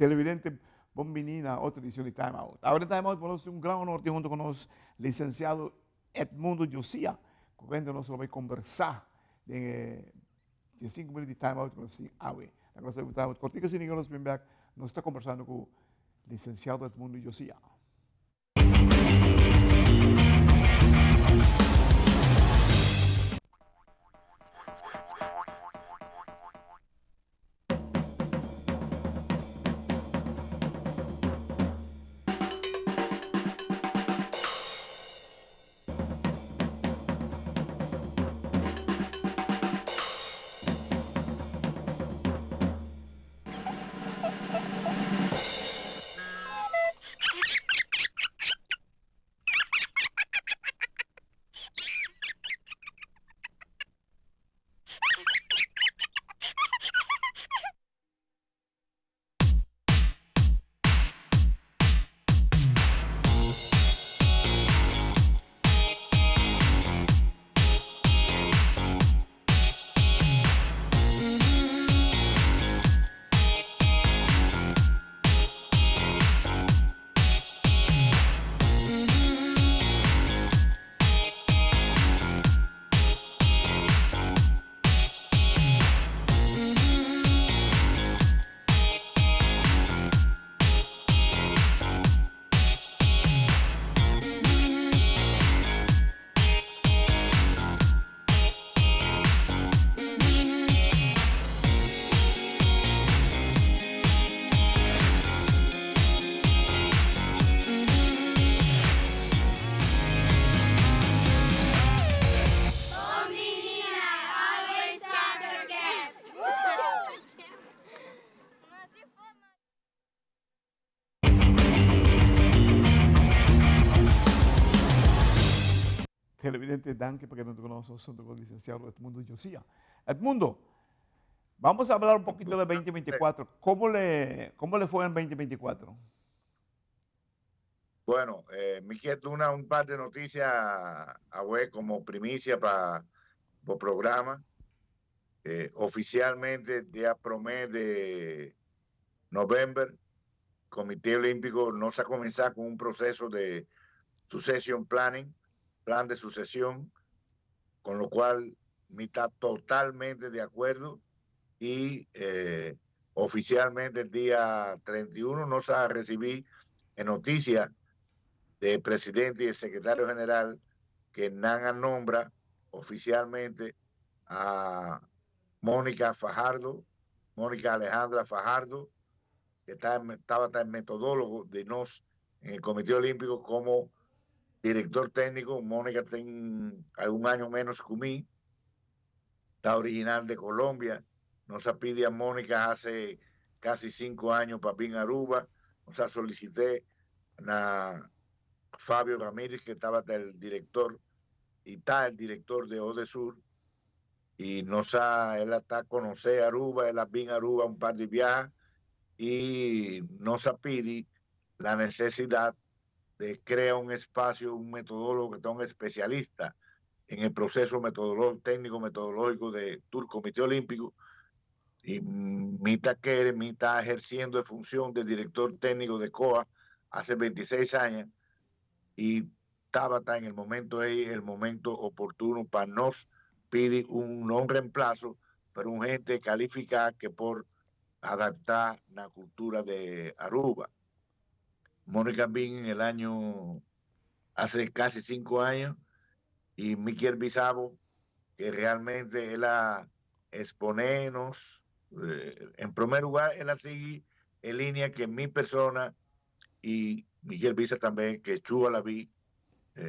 Televidente, bon bini na otro edicion di Time Out. Awe den Time Out pa nos tin un gran honor tin hunto cu nos Licenciado Edmundo Josia, cu kende nos lo bay conversa den e diescinco minuut di Time Out cu nos tin awe. Laga nos bay Time Out cortico asina y nos bin bek, nos ta conversando cu Licenciado Edmundo Josia. Televidente, danki pa keda hunto ku nos hunto ku licenciado Edmundo Josia. Edmundo, vamos a hablar un poquito de 2024. ¿Cómo le, cómo le fue en 2024? Bueno, eh, mi kier duna un par de noticias awe como primicia pa bo programa. Eh, oficialmente dia prome de november, Comité Olímpico nos a comenzá con un proceso de succession planning, plan de sucesión, con lo cual mi ta totalmente de acuerdo y eh, oficialmente el día 31 nos a recibí e noticia del presidente y el secretario general que nan a nombra oficialmente a Mónica Fajardo, Mónica Alejandra Fajardo, que estaba el metodólogo de nos en el Comité Olímpico como director técnico. Mónica tiene algún año menos que mí, está original de Colombia. Nos pide a Mónica hace casi 5 años para bin Aruba. Nos solicité a Fabio Ramírez, que estaba el director y está el director de Odesur. Y nos ha, él está conocer Aruba, él ha bin Aruba un par de viajes y nos pide la necesidad de crear un espacio, un metodólogo que está un especialista en el proceso metodológico, técnico metodológico de Tour Comité Olímpico. Y mi ta kere, mi ta ejerciendo de función de director técnico de COA hace 26 años y estaba en el momento ahí, el momento oportuno para nos pedir un no reemplazo, pero un gente calificada que por adaptar la cultura de Aruba. Mónica bin en el año, hace casi 5 años, y mi kier bisa bo, que realmente él a exponernos, en primer lugar, él sigue en línea que mi persona y mi kier bisa también, que Chua la vi,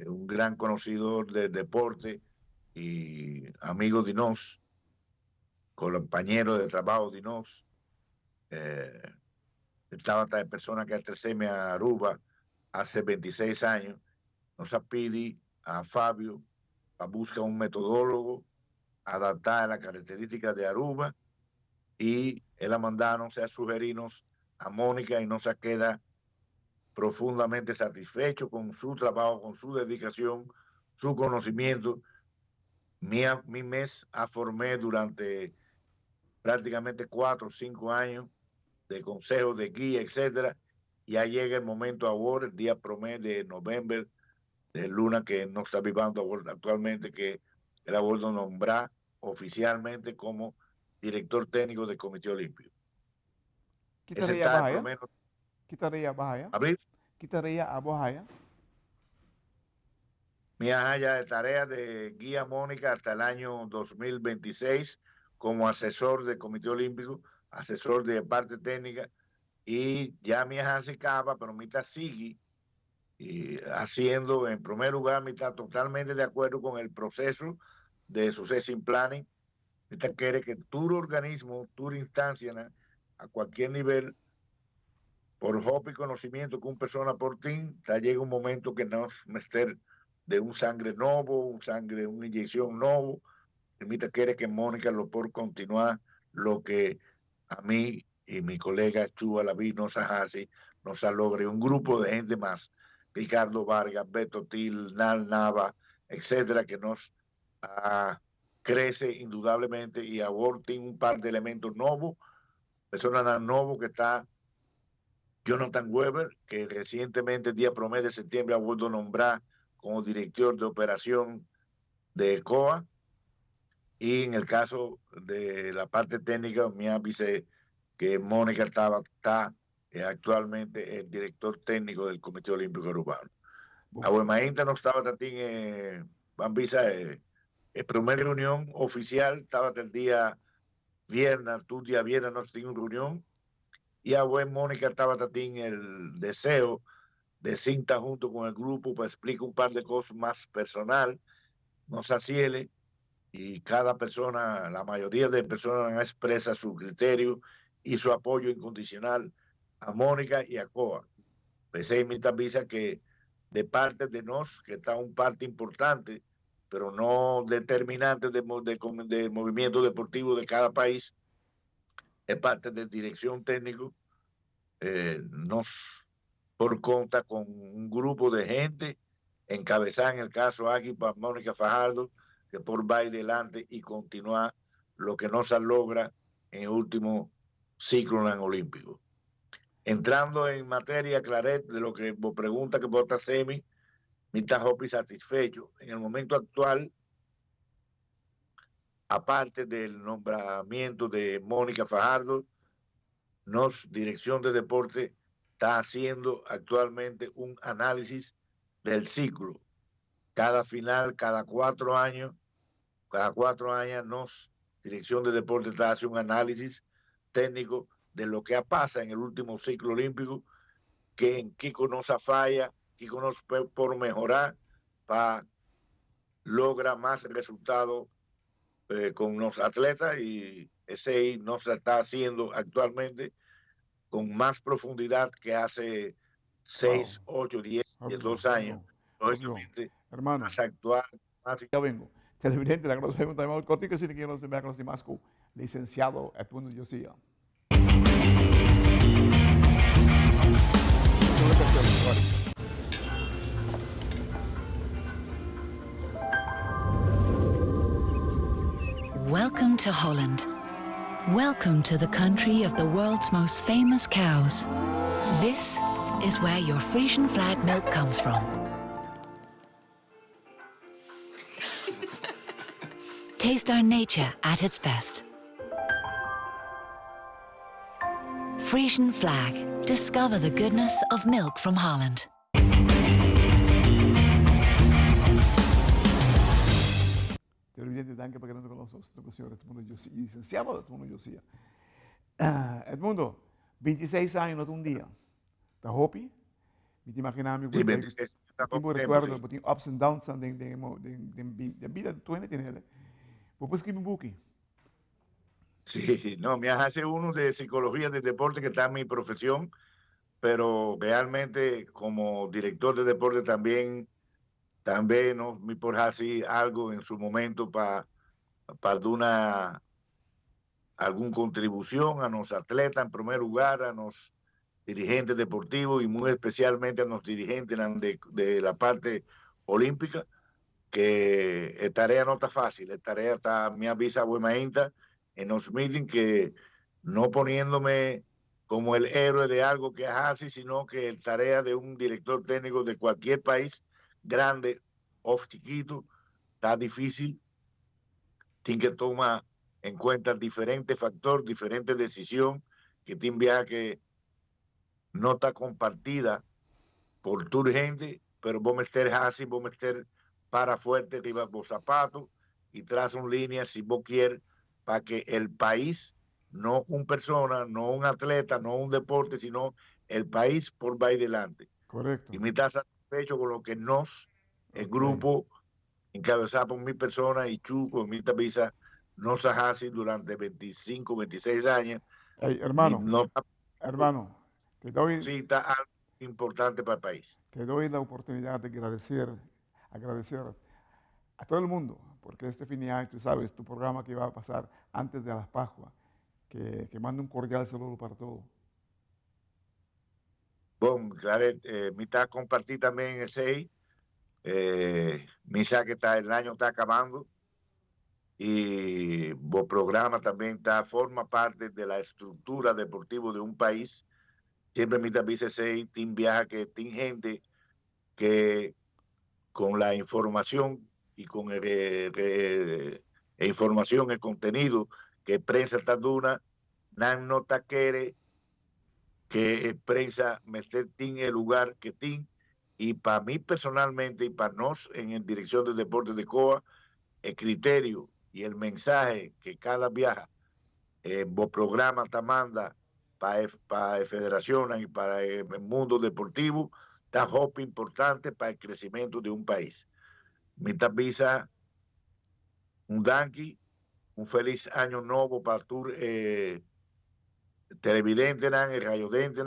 un gran conocedor del deporte y amigo de nos, compañero de trabajo de nos, estaba esta persona que a a Aruba hace 26 años, nos pide a Fabio a buscar un metodólogo adaptar a las características de Aruba y él ha mandado a sugerirnos a Mónica y nos queda profundamente satisfecho con su trabajo, con su dedicación, su conocimiento. Mi mes a formé durante prácticamente 4 o 5 años. de consejo de guía, etcétera. Ya llega el momento ahora, el día promedio de noviembre, de luna que no está vivando actualmente, que el abuelo nombra oficialmente como director técnico del Comité Olímpico. Ki tarea bo haya? Ki tarea bo haya? Abril? Ki tarea abo haya? Mi a haya de tarea de guía Mónica hasta el año 2026 como asesor del Comité Olímpico, asesor de parte técnica, y ya mi se caba, pero mi ta sigue y haciendo, en primer lugar, mi está totalmente de acuerdo con el proceso de succession planning. Mi ta quiere que tu organismo, tu instancia, a cualquier nivel, por hope y conocimiento que una persona por ti, llega un momento que nos mester de un sangre nuevo, un sangre, una inyección nuevo. Mi ta quiere que Mónica lo por continuar lo que a mí y mi colega Chua Laví nos hace, nos logre un grupo de gente más, Ricardo Vargas, Beto Til, Nal Nava, etcétera, que nos crece indudablemente y ahora tiene un par de elementos nuevos, personas nuevos que está Jonathan Weber, que recientemente, el día promedio de septiembre, ha vuelto a nombrar como director de operación de COA. Y en el caso de la parte técnica, mi ápice que Mónica estaba, está actualmente el director técnico del Comité Olímpico Urbano. A no estaba también eh, Bambisa, eh, primera reunión oficial estaba el día viernes, tu día viernes no tengo reunión, y a buen Mónica estaba también el deseo de cinta junto con el grupo para explicar un par de cosas más personal, nos haciele, y cada persona, la mayoría de personas expresa su criterio y su apoyo incondicional a Mónica y a COA. Pensé en mi visa que de parte de nos, que está un parte importante, pero no determinante de, de, movimiento deportivo de cada país, es parte de dirección técnico, nos por conta con un grupo de gente encabezada en el caso aquí por Mónica Fajardo, que por va adelante y continuar lo que no se logra en el último ciclo en olímpico. Entrando en materia, Claret, de lo que vos pregunta que vos semi, mi está satisfecho. En el momento actual, aparte del nombramiento de Mónica Fajardo, nos, Dirección de Deporte, está haciendo actualmente un análisis del ciclo. Cada final, cada 4 años, cada 4 años nos, Dirección de Deporte está haciendo un análisis técnico de lo que pasa en el último ciclo olímpico, que en kiko no se falla, kiko no por mejorar para lograr más resultados con los atletas y ese no se está haciendo actualmente con más profundidad que hace 6, 8, 10, 2 años. Lógicamente, hermano, más actual. Más... Ya vengo. Televidente, la conocemos también, cortico, sí, que nos vemos con licenciado Edmundo Josia. Welcome to Holland. Welcome to the country of the world's most famous cows. This is where your Frisian Flag milk comes from. Taste our nature at its best. Frisian Flag. Discover the goodness of milk from Holland. Televidente, danki pa keda ku nos, señor Edmundo Josia, licenciado Edmundo Josia. Edmundo, 26 aña no un dia. Ta hopi? Mi ta imaginá mi Sí, 26 tin bo recuerdo, bo tin ups and downs den den den den bida tu hende tin hele. Bo por skirbi un buki? Sí, no, me hace uno de psicología del deporte que está en mi profesión, pero realmente como director de deporte también, también no, mi por así algo en su momento para pa una alguna contribución a los atletas en primer lugar, a los dirigentes deportivos y muy especialmente a los dirigentes de la parte olímpica, que la tarea no está fácil, la tarea está, me avisa buena en los meetings que no poniéndome Como el héroe de algo que hace, sino que tarea de un director técnico de cualquier país, grande o chiquito, está difícil. Tiene que tomar en cuenta diferentes factores, diferentes decisiones, que tiene viaje que no está compartida por tu gente, pero vos meter así, vos meter para fuerte arriba vos zapatos y traza una línea si vos quieres para que el país, no un persona, no un atleta, no un deporte, sino el país por va delante. Correcto. Y me está satisfecho con lo que nos, el grupo encabezado por mi persona y Chuco, mi visa, nos hace durante 25, 26 años. Hey, hermano, no, hermano, te doy... Sí, está algo importante para el país. Te doy la oportunidad de agradecer, agradecer a todo el mundo, porque este fin de año, tú sabes, tu programa que va a pasar antes de las Pascuas, que mando un cordial saludo para todos. Bueno, claro, mi está compartir también el 6. Mi que está, el año está acabando y el programa también está, forma parte de la estructura deportiva de un país. Siempre mi dice team viaja que tiene gente que con la información y con el, información, el contenido que prensa está duna, nan no ta quiere que prensa mester tin el lugar que tin y para mí personalmente y para nos en la Dirección de Deportes de COA, el criterio y el mensaje que cada viaja, programa te manda para pa federación y para el mundo deportivo, está hope importante para el crecimiento de un país. Mi visa un danki, un feliz año nuevo para tu televidente, el radiodente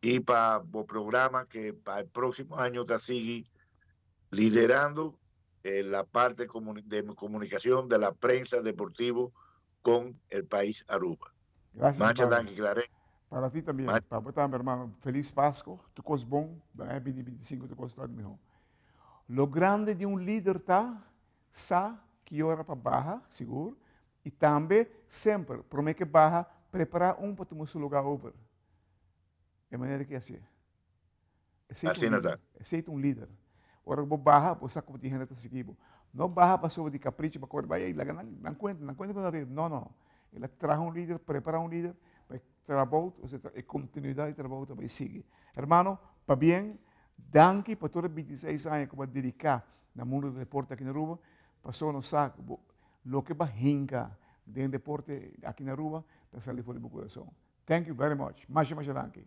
y para el programa que para el próximo año te sigue liderando la parte de comunicación de la prensa deportivo con el país Aruba. Gracias. Para ti también, para ti hermano. Feliz Pascua, tur cos bon, 2025 tur cos ta mihor. Lo grande di un lider ta, sa ki ora pa baha, sigur, y tambe semper, prome cu baha, prepara un pa tuma su lugar over. Di manera cu asina. Asina ta. Esey un lider. Ora bo baha, bo sa con tin hende ta sigui. No baha pa sobre di capricho pa core, bay, nan cuenta, nan cuenta cu no, no. El a traha un lider, prepara un lider, pa trabou, osea, e continuidad di trabou tambe sigui. Hermano, pabien, danki pa tur 26 aña cu bo a dedica na mundo di deporte aki na Aruba, paso nos sa loke bo a hinca den deporte aki na Aruba, ta sali for di bo curason. Thank you very much. Masha, masha danki.